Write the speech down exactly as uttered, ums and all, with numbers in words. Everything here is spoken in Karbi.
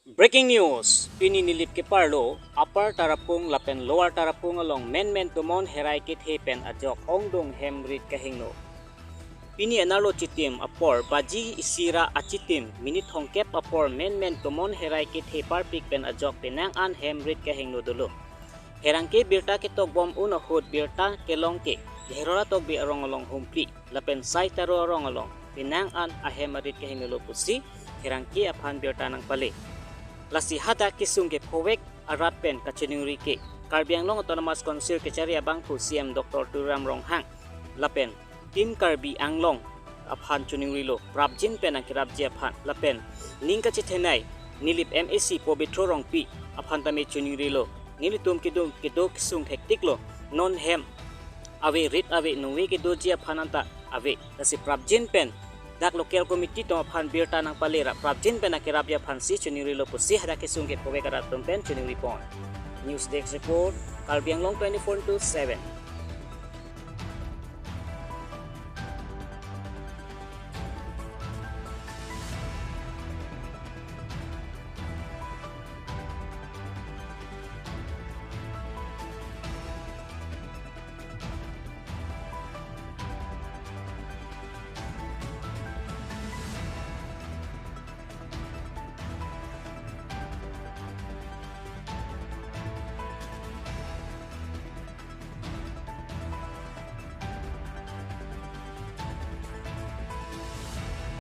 Breaking news, pini Nilip keparlo, Upper Tarapung lapen Lower Tarapung along menmen tomon herai kethe pen ajok ongdung hem rit kahingno. Pini anerlo chitim apor, baji isi ra achitim, minit thomkep apor menmen tomon herai kethe parpik pen ajok penang an hem rit kahingno dolo. Pherangke birta ketokbom un ahut birta kelong ke, Herora Tokbi arong along humpli, lapen Sai Taro arong along, penang an ahem arit kahingnolo pusi, pherangke aphan birta nangpale. Lasi hadak kesung kephovek arat pen kachiningri ke, Karbi Anglong Autonomous Council kachari abangphu C M Doctor Tuliram Ronghang, lapen Team Karbi Anglong aphan chiningrilo, prapjin pen nangkerapji aphan, lapen ning kachethenei Nilip M A C Pobitro Rongpi aphan tame chiningrilo, nelitum kedung kedo kesung hektik lo, non hem ave rit ave nungve kedoji aphan anta ave, lasi prapjin pen dak local committee atum aphan birta nangpale ra prapjin pen nangkerapji aphansi chiningrilo pusi hadak kesung kephovek arat atum pen chiningripon. News Desk Report, Karbi Anglong twenty-four into seven.